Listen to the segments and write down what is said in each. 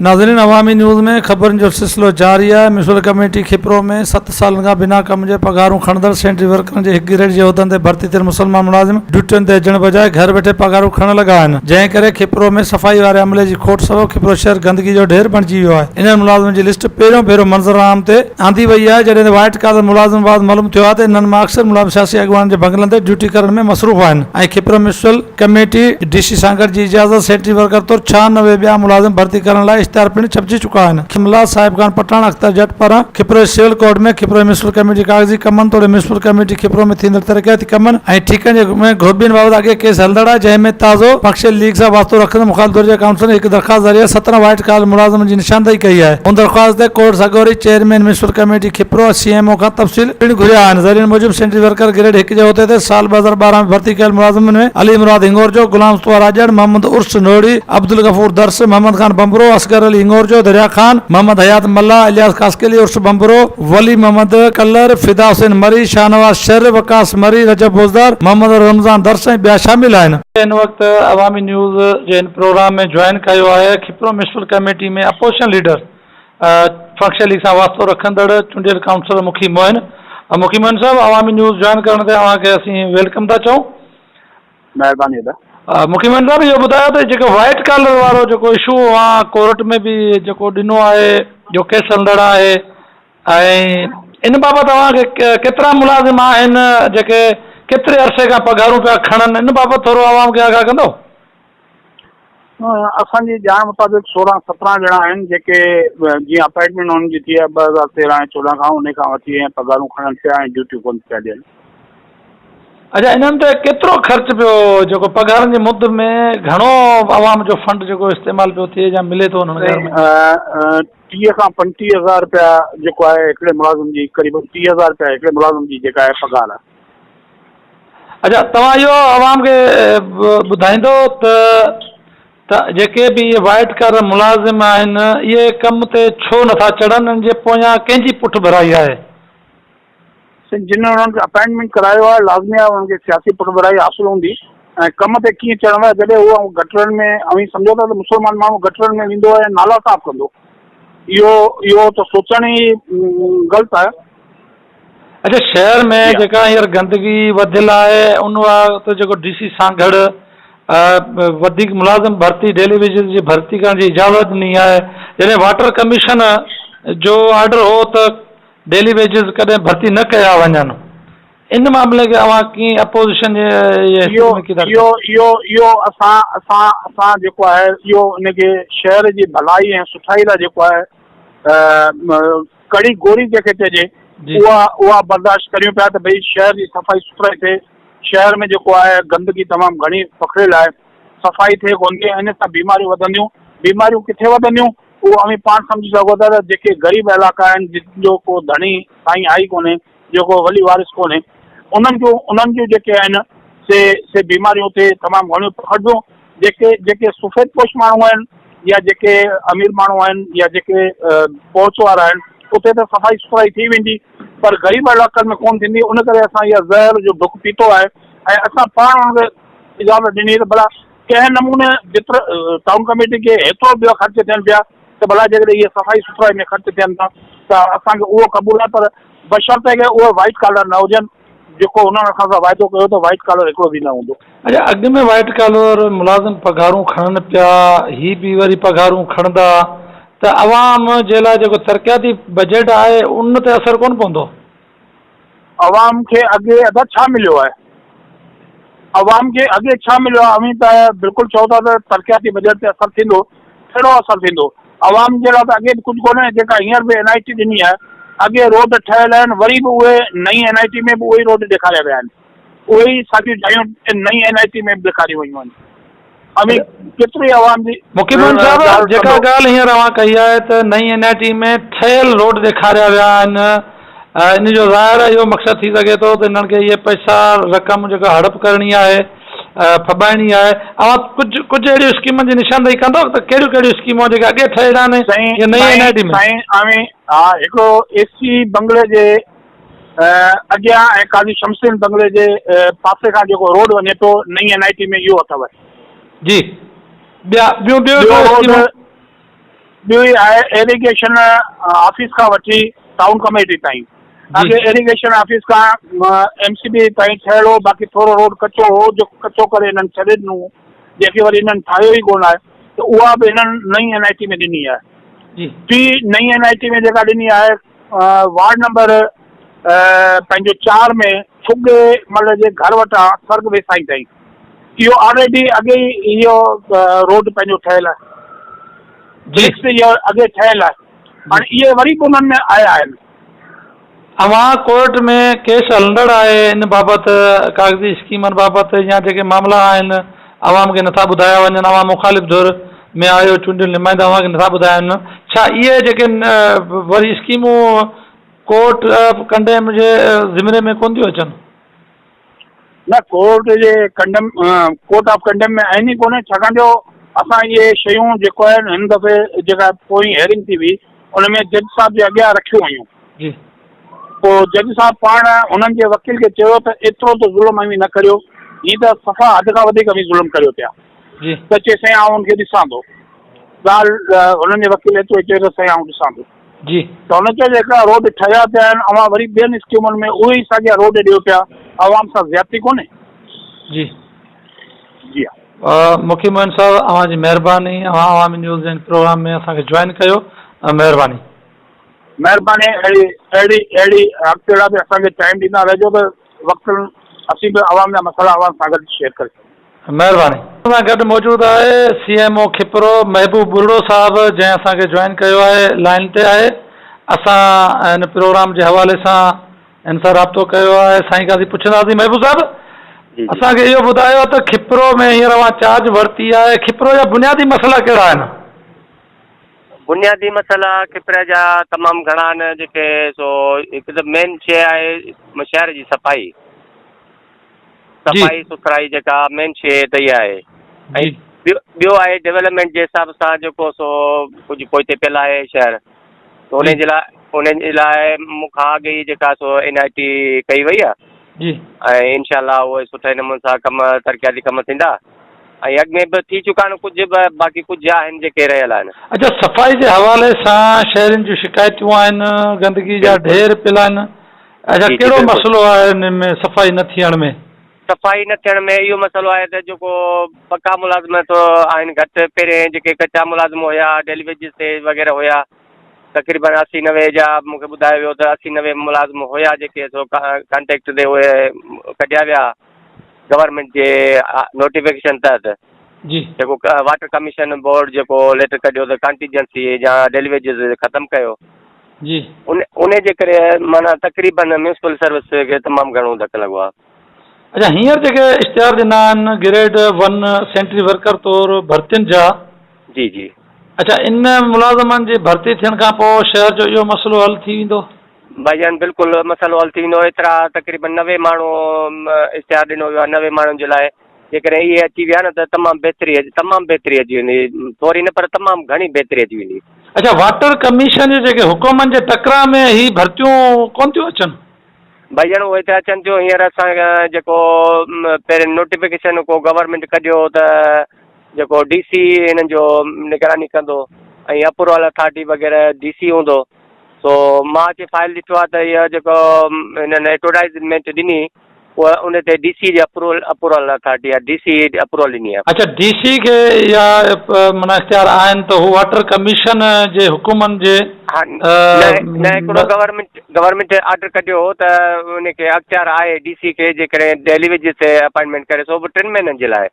ناظرين عوامي نيوز ۾ خبرن جو سلسلو جاري آهي ميونسپل ڪميٽي کپرو ۾ ست سالن کان بنا ڪم جي پگهارون کڻندڙ سينٽري ورڪرن جي هڪ گريڊ جي عهدن تي ڀرتي ٿيل مسلمان ملازم ڊيوٽين تي اچڻ بجاء گهر ويٺي پگهارون کڻڻ لڳا آهن جنهن ڪري کپرو ۾ صفائي واري عملي جي کوٽ سبب کپرو شهر گندگي جو ڍير بڻجي ويو آهي انهن ملازمن جي لسٽ پهريون ڀيرو منظرعام تي آندي وئي آهي جڏهن ته وائيٽ ڪالر ملازمن بابت معلوم ٿيو آهي ته انهن مان اڪثر ملازم سياسي اڳواڻن جي بنگلن تي ڊيوٽي ڪرڻ ۾ مصروف آهن ۽ Khipro municipal committee D C Sanghar جي اجازت سينٽري ورڪر طور 96 ٻيا ملازم ڀرتي ڪرڻ لاء اشتهار پڻ ڇپجي چڪا آهن. کملا صاحب خان پٺاڻ اختر جٽ پاران کپرو جي civil court ۾ Khipro municipal committee جي ڪاغذي ڪمن توڙي ميونسپل ڪميٽي کپرو ۾ ٿيندڙ ترقياتي ڪمن ۽ ٺيڪن جي ۾ گهربين بابت اڳي ڪيس هلندڙ آهي جنهن ۾ تازو فنڪشنل ليگ سان واسطو رکندڙ مخالف ڌر جي ڪائونسلرن هڪ درخواست ذريعي 17 وائيٽ ڪالر ملازمن جي نشاندهي ڪئي آهي ان درخواست تي ڪورٽ سڳوري chairman municipal committee Khipro ۽ C M O کان تفصيل پڻ گهريا آهن. ذريعن موجب سينٽري ورڪر گريڊ هڪ جي عهدي تي سال 2012 ۾ ڀرتي ڪيل ملازمن ۾ علي مراد هڱورجو، غلام مصطفيٰ راڄڙ، محمد عرس نوڙي، عبدالغفور درس، محمد خان ڀنڀرو، اصغر علي هڱورجو، دريا خان، محمد حيات ملاح، الياس خاصخيلي، عرس ڀنڀرو، ولي محمد ڪلر، فدا حسين مري، شاهنواز شر، وقاص مري، رجب بوزدار، محمد رمضان درس ۽ ٻيا شامل آهن. هن وقت عوامي نيوز جي هن پروگرام ۾ جوائن ڪيو آهي Khipro municipal committee ۾ opposition leader functional league سان واسطو رکندڙ چونڊيل ڪائونسلر مکي معين مکي معين صاحب عوامي نيوز جوائن ڪرڻ تي اوهان کي اسين welcome ٿا چئون. مهرباني ادا. مکي معين صاحب اهو ٻڌايو ته جيڪو وائيٽ ڪالر وارو جيڪو اشو اوهان ڪورٽ ۾ به جيڪو ڏنو آهي جو ڪيس هلندڙ آهي ۽ ان بابت اوهان کي ڪيترا ملازم آهن جيڪي ڪيتري عرصي کان پگهارون پيا کڻن ان بابت ٿورو عوام کي آگاهه ڪندو. اسان جي ڄاڻ مطابق سورهن سترهن ڄڻا آهن جيڪي جيئن اپائنٽمينٽ انهن جي ٿي آهي 2013 ۽ 14 کان انهي کان وٺي ۽ پگهارون کڻن پيا ۽ ڊيوٽيون ڪونه پيا ڏين. اڇا انهن تي ڪيترو خرچ پيو جيڪو پگهارن جي مد ۾ گهڻو عوام جو فنڊ جيڪو استعمال پيو ٿئي يا ملي ٿو انهن گهر ۾؟ 30 کان 35 هزار رپيا جيڪو آهي هڪڙي ملازم جي قريبن 30 هزار رپيا هڪڙي ملازم جي جيڪا آهي پگهار آهي. اڇا توهان اهو عوام کي ٻڌائيندو ته ته جيڪي به اهي وائيٽ ڪالر ملازم آهن اهي ڪم تي ڇو نٿا چڙهن ان جي پويان ڪنهن جي پٺ ڀرائي آهي؟ سائين جن انهن کي اپائنٽمينٽ ڪرايو آهي لازمي آهي انهن کي سياسي پٺ ڀرائي حاصل هوندي ۽ ڪم تي ڪيئن چڙهندا جڏهن هو گٽرن ۾ اوهين سمجهو ٿا ته مسلمان ماڻهو گٽرن ۾ ويندو ۽ نالا صاف ڪندو اهو اهو ته سوچڻ ئي غلط آهي. اڇا شهر ۾ جيڪا هينئر گندگي وڌيل آهي ان وقت جيڪو ڊي سي سانگهڙ وڌيڪ ملازم ڀرتي ڊيلي ويجز جي ڀرتي ڪرڻ جي اجازت ڏني آهي جڏهن واٽر ڪميشن جو آرڊر هو ته ڊيلي ويجز ڪڏهن ڀرتي نه ڪيا وڃن ان معاملي کي اوهان ڪيئن اپوزيشن جي اهو اهو اهو اهو اسان اسان اسان جيڪو آهي اهو ان کي شهر جي ڀلائي ۽ سٺائي لاء جيڪو آهي ڪڙي گوري جنهن کي چئجي اها اها برداشت ڪريون پيا ته ڀئي شهر جي صفائي سٿرائي ٿئي شهر ۾ جيڪو آهي گندگي تمام گهڻي پکڙيل آهي صفائي ٿئي ڪونه ٿي ان سان بيماريون وڌنديون بيماريون ڪٿي وڌنديون اهو اوهين پاڻ سمجهي سگهو ٿا ته جيڪي غريب علائقا آهن جن جو ڪو ڌڻي سائين آهي ئي ڪونهي جيڪو ولي وارث ڪونهي انهن جون انهن جون جيڪي آهن سي سي بيماريون اتي تمام گهڻيون پکڙبيون جيڪي جيڪي سفيد پوش ماڻهو آهن يا جيڪي امير ماڻهو آهن يا جيڪي پهچ وارا آهن اتي ته صفائي سٿرائي ٿي ويندي پر غريب علائقن ۾ ڪونه ٿيندي ان ڪري اسان اها زهر جو ڍڪ پيتو آهي ۽ اسان پاڻ ان کي اجازت ڏني ته ڀلا ڪنهن نموني جيترو ٽائون ڪميٽي کي هيترو ٻيو خرچ ٿين پيا ته ڀلا جيڪڏهن اهي صفائي سٿرائي ۾ خرچ ٿين ٿا ته اسان کي اهو قبول آهي پر بشرطيڪ اهي وائيٽ ڪالر نه هجن جيڪو هنن اسان سان واعدو ڪيو ته وائيٽ ڪالر هڪڙو به نه هوندو. اڇا اڳ ۾ وائيٽ ڪالر ملازم پگهارون کڻن پيا هي به وري پگهارون کڻندا ته عوام جي لاء جيڪو ترقياتي بجيٽ آهي ان تي اثر ڪونه پوندو. عوام کي اڳي ادا ڇا مليو آهي؟ عوام کي اڳي ڇا مليو آهي؟ اوهين ته بلڪل چئو ٿا ته ترقياتي بجيٽ تي اثر ٿيندو، ڪهڙو اثر ٿيندو؟ عوام جي لاء ته اڳي به ڪجهه ڪونهي، جيڪا هينئر به اين آء ٽي ڏني آهي، اڳي روڊ ٺهيل آهن، وري به اهي نئين اين آء ٽي ۾ به اهي ئي روڊ ڏيکاريا ويا آهن، اهي ئي ساڳيون جايون نئين اين آء ٽي ۾ به ڏيکاريون ويون آهن. اوهين ڪيتري عوام جي مقيم صاحب جيڪا ڳالهه هينئر اوهان ڪئي آهي ته نئين اين آء ٽي ۾ ٺهيل روڊ ڏيکاريا ويا آهن ان جو ظاهر اهو مقصد ٿي سگهي ٿو ته انهن کي اهي پئسا رقم جيڪا هڙپ ڪرڻي آهي ڦٻائڻي آهي اوهان ڪجهه ڪجهه اهڙيون اسڪيمن جي نشاندهي ڪندو ته ڪهڙيون ڪهڙيون اسڪيمون جيڪي اڳي ٺهيل آهن يا نئين اين I ٽي ۾. سائين اوهين ها هڪڙو اي سي بنگلي جي اڳيان ۽ قاضي شمس الدين بنگلي جي پاسي کان جيڪو روڊ وڃي ٿو نئين اين I ٽي ۾ اهو اٿو. جي ٻيا ٻيون ٻيون ٻيو روڊ اسڪيمون. ٻيو هي آهي ايريگيشن آفيس کان وٺي ٽائون ڪميٽي تائين اڳي ايريگيشن آفيس کان ايم سي بي تائين ٺهيل هو باقي ٿورو روڊ ڪچو هو جيڪو ڪچو ڪري هنن ڇڏي ڏنو هو جنهن کي وري هنن ٺاهيو ئي ڪونه آهي ته اها به هنن نئين اين I ٽي ۾ ڏني آهي ٽي نئين اين I ٽي ۾ جيڪا ڏني آهي وارڊ نمبر پنهنجو 4 ۾ ڇڳي مل جي گهر وٽان سرڳ ويسائي تائين اهو آلريڊي اڳي ئي اهو روڊ پنهنجو ٺهيل آهي برڪس اهو اڳي ٺهيل آهي هاڻي اهي وري به انهن ۾ آيا آهن. اوهان ڪورٽ ۾ ڪيس هلندڙ آهي ان بابت ڪاغذي اسڪيمن بابت يا جيڪي معاملا آهن عوام کي نٿا ٻڌايا وڃن اوهان مخالف ڌر ۾ آهيو چونڊيل نمائندا اوهان کي نٿا ٻڌايا وڃن ڇا اهي جيڪي وري اسڪيمون ڪورٽ آف ڪنڊيم جي زمري ۾ ڪونه ٿيون اچن؟ نه ڪورٽ جي ڪنڊم ڪورٽ آف ڪنڊم ۾ آهن ئي ڪونه ڇاڪاڻ جو اسان اهي شيون جيڪو آهي هن دفعي جيڪا پوئين هيئرنگ ٿي هئي ان ۾ جج صاحب جي اڳيان رکيون ويون جي پوء جج صاحب پاڻ انهن جي وڪيل کي چيو ته ايترو ته ظلم اوهين نه ڪريو هي ته صفا حد کان وڌيڪ اوهين ظلم ڪريو پيا جي ته چي سائين آئون ان کي ڏسان ٿو ڳالهه هنن جي وڪيل ايترو چيو ته سائين آئون ڏسان ٿو جي. ته هن چيو جيڪا روڊ ٺهيا پيا آهن اوهان وري ٻين اسڪيمن ۾ اهي ئي ساڳيا روڊ ڏيو پيا عوام سان زيادتي ڪونهي. جي. جي ها. مکي معين صاحب اوهان جي مهرباني اوهان عوامي نيوز جي هن پروگرام ۾ اسان کي جوائن ڪيو مهرباني. مهرباني اهڙي اهڙي اهڙي اڳتي لاء به اسان کي ٽائيم ڏيندا رهجو ته وقتن اسين به عوام جا مسئلا عوام سان گڏ شيئر ڪري سگهون. مهرباني. اسان سان گڏ موجود آهي C M O Khipro Mehboob Buriro صاحب جنهن اسان کي جوائن ڪيو آهي لائين تي آهي اسان هن پروگرام جي حوالي سان هن سان رابطو ڪيو آهي سائين کان اسين پڇنداسين محبوب صاحب اسان کي اهو ٻڌايو ته کپرو ۾ هينئر اوهان چارج ورتي آهي کپرو جا بنيادي مسئلا ڪهڙا آهن؟ بنيادي مسئلا کپري جا تمام گهڻا آهن جيڪي سو هڪ ته مين شيء آهي شهر جي صفائي صفائي سٿرائي جيڪا مين شيء ته اها آهي ۽ ٻيو ٻيو آهي ڊولپمينٽ جي حساب سان جيڪو سو ڪجهه پوئتي پيل آهي شهر ته ان جي لاء ان جي لاء مون کان اڳ ئي جيڪا سو اين I ٽي ڪئي وئي آهي جي ۽ انشاء الله اهي سٺي نموني سان ڪم ترقياتي ڪم ٿيندا ۽ اڳ ۾ به ٿي چڪا آهن ڪجهه به باقي ڪجهه آهن جيڪي رهيل آهن. اڇا صفائي جي حوالي سان شهرين جون شڪايتون آهن گندگي جا ڍير پيل آهن اڇا ڪهڙو مسئلو آهي ان ۾ صفائي نه ٿيڻ ۾؟ صفائي نه ٿيڻ ۾ اهو مسئلو آهي ته جيڪو پڪا ملازم ته آهن گهٽ پهرين جيڪي ڪچا ملازم هيا ڊيلي ويجز تي وغيره هيا تقريبن 80 90 جا مون کي ٻڌايو ويو ته 80 90 ملازم هيا جيڪي سو ڪانٽريڪٽ تي اهي ڪڍيا ويا گورنمينٽ جي نوٽيفڪيشن تحت جي جيڪو واٽر ڪميشن بورڊ جيڪو ليٽر ڪڍيو ته ڪانٽيجنسي يا ڊيلي ويجز ختم ڪيو جي. ان انهي جي ڪري معنيٰ تقريبن ميونسپل سروس کي تمام گهڻو ڌڪ لڳو آهي. اڇا هينئر جيڪي اشتهار ڏنا آهن گريڊ ون سينٽري ورڪر طور ڀرتين جا. جي جي. اڇا ان ملازمن جي ڀرتي ٿيڻ کان پوء شهر جو اهو مسئلو حل ٿي ويندو؟ ڀائي جان بلڪل مسئلو حل ٿي ويندو ايترا تقريبن 90 ماڻهو اشتهار ڏنو ويو آهي 90 ماڻهن جي لاء جيڪڏهن اهي اچي ويا نه ته تمام بهتري تمام بهتري اچي ويندي ٿوري نه پر تمام گهڻي بهتري اچي ويندي. اڇا واٽر ڪميشن جي جيڪي حڪمن جي ٽڪراء ۾ هي ڀرتيون ڪونه ٿيون اچن؟ ڀائي جان اهي ته اچن ٿيون هينئر اسان جيڪو پهرين نوٽيفڪيشن ڪو گورنمينٽ ڪڍيو ته جيڪو ڊي سي هنن جو نگراني ڪندو ۽ اپروول اٿارٽي وغيره ڊي سي هوندو سو مان اچي فائل ڏٺو آهي ته اها جيڪو هنن ايڊورٽائزمينٽ ڏني اها ان تي ڊي سي جي اپروول اپروول اٿارٽي آهي ڊي سي اپروول ڏني آهي. اڇا ڊي سي کي اها معنيٰ اختيار آهن ته هو واٽر ڪميشن جي حڪمن جي. ها نه نه هڪڙو گورنمينٽ گورنمينٽ آرڊر ڪڍيو هو ته ان کي اختيار آهي ڊي سي کي جيڪڏهن ڊيلي ويجز تي اپائنٽمينٽ ڪري سو به ٽن مهينن جي لاء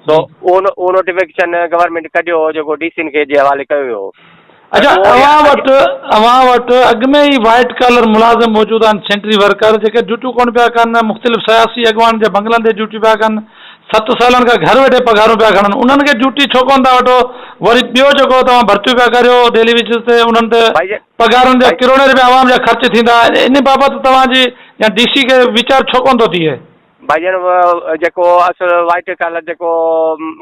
سو اهو اهو نوٽيفڪيشن گورنمينٽ ڪڍيو هو جيڪو ڊي سين کي جي حوالي ڪيو ويو هو. اڇا اوهان وٽ اوهان وٽ اڳ ۾ ئي وائيٽ ڪالر ملازم موجود آهن سينٽري ورڪر جيڪي ڊيوٽيون ڪونه پيا ڪن مختلف سياسي اڳواڻن جي بنگلن تي ڊيوٽيون پيا ڪن ست سالن کان گهر ويٺي پگهارون پيا کڻن انهن کي ڊيوٽي ڇو ڪونه ٿا وٺو وري ٻيو جيڪو توهان ڀرتيون پيا ڪريو ڊيلي ويجز تي انهن تي پگهارن جا ڪروڙين رپيا عوام جا خرچ ٿيندا ان بابت توهان جي يا ڊي سي کي ويچار ڇو ڪونه ٿو ٿئي. ڀائي جان جيڪو اصل وائيٽ ڪالر جيڪو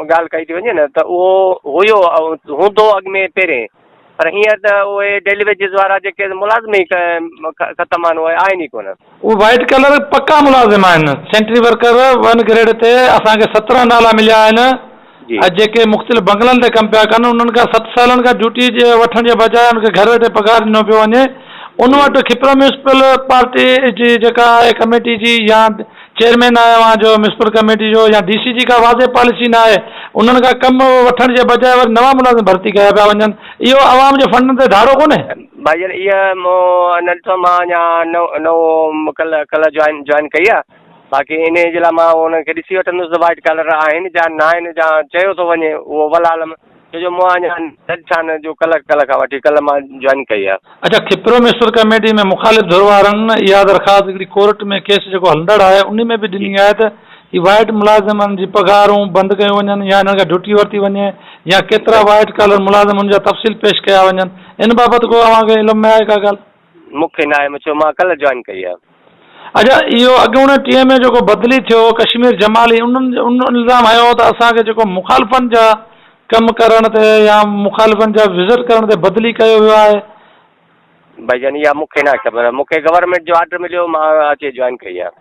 ڳالهه ڪئي ٿي وڃي نه ته اهو هيو هوندو اڳ ۾ پهرين پر هينئر ته اهي ڊيلي ويجز وارا جيڪي ملازم ئي ختم آهن اهي آهن ئي ڪونه. اهي وائيٽ ڪالر پڪا ملازم آهن سينٽري ورڪر ون گريڊ تي اسان کي 17 نالا مليا آهن. ۽ جيڪي مختلف بنگلن تي ڪم پيا ڪن انهن کان 7 سالن کان ڊيوٽي جي وٺڻ جي بجاء انهن کي گهر ويٺي پگهار ڏنو پيو وڃي ان وٽ کپرو ميونسپل پارٽي جي جيڪا آهي ڪميٽي جي يا چيئرمين آهي اوهان جو ميونسپل ڪميٽي جو يا ڊي سي جي ڪا واضح پاليسي نه آهي انهن کان ڪم وٺڻ جي بجاء وري نوان ملازم ڀرتي ڪيا پيا وڃن اهو عوام جي فنڊن تي ڌاڙو ڪونهي؟ ڀائي جان اها مون نه ڏٺو مان اڃا نئون نئون ڪلهه ڪلهه جوائن جوائن ڪئي آهي باقي انهيء جي لاء مان انهن کي ڏسي وٺندس ته وائيٽ ڪالر آهن جا نه آهن جا چيو ٿو وڃي اهو والله اعلم ڇو جو مون اڃا نه ڏٺا آهن جو ڪلهه ڪلهه کان وٺي ڪلهه مان جوائن ڪئي آهي. اڇا کپرو ميونسپل ڪميٽي ۾ مخالف ڌر وارن اها درخواست هڪڙي ڪورٽ ۾ ڪيس جيڪو هلندڙ آهي انهي ۾ به ڏني آهي ته هي وائيٽ ملازمن جي پگهارون بند ڪيون وڃن يا انهن کان ڊيوٽي ورتي وڃي يا ڪيترا وائيٽ ڪالر ملازم ان جا تفصيل پيش ڪيا وڃن ان بابت ڪو اوهان کي علم ۾ آهي ڪا ڳالهه؟ مون کي ناهي مڇو مان ڪلهه جوائن ڪئي آهي. اڇا اهو اڳوڻي ٽي ايم اي جيڪو بدلي ٿيو ڪشمير جمالي انهن ان الزام هنيو هو ته اسان کي جيڪو مخالفن جا ڪم ڪرڻ تي يا مخالفن جا وزٽ ڪرڻ تي بدلي ڪيو ويو آهي. ڀائي جان اها مون کي ناهي خبر مون کي گورنمينٽ جو آرڊر مليو مان اچي جوائن ڪئي آهي.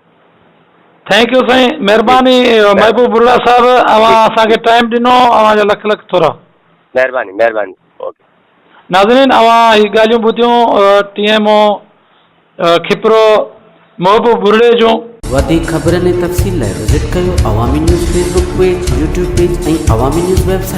Thank you سائين مهرباني محبوب برڙا صاحب اوهان اسان کي ٽائيم ڏنو اوهان جا لک لک ٿورا. مهرباني مهرباني اوڪي. ناظرين اوهان هي ڳالهيون ٻڌيون ٽي ايم او کپرو محبوب ٻرڙي جون. وڌيڪ خبرن ۽ تفصيل لاء وزٽ ڪيو Awami news Facebook page, YouTube page ۽ Awami news website.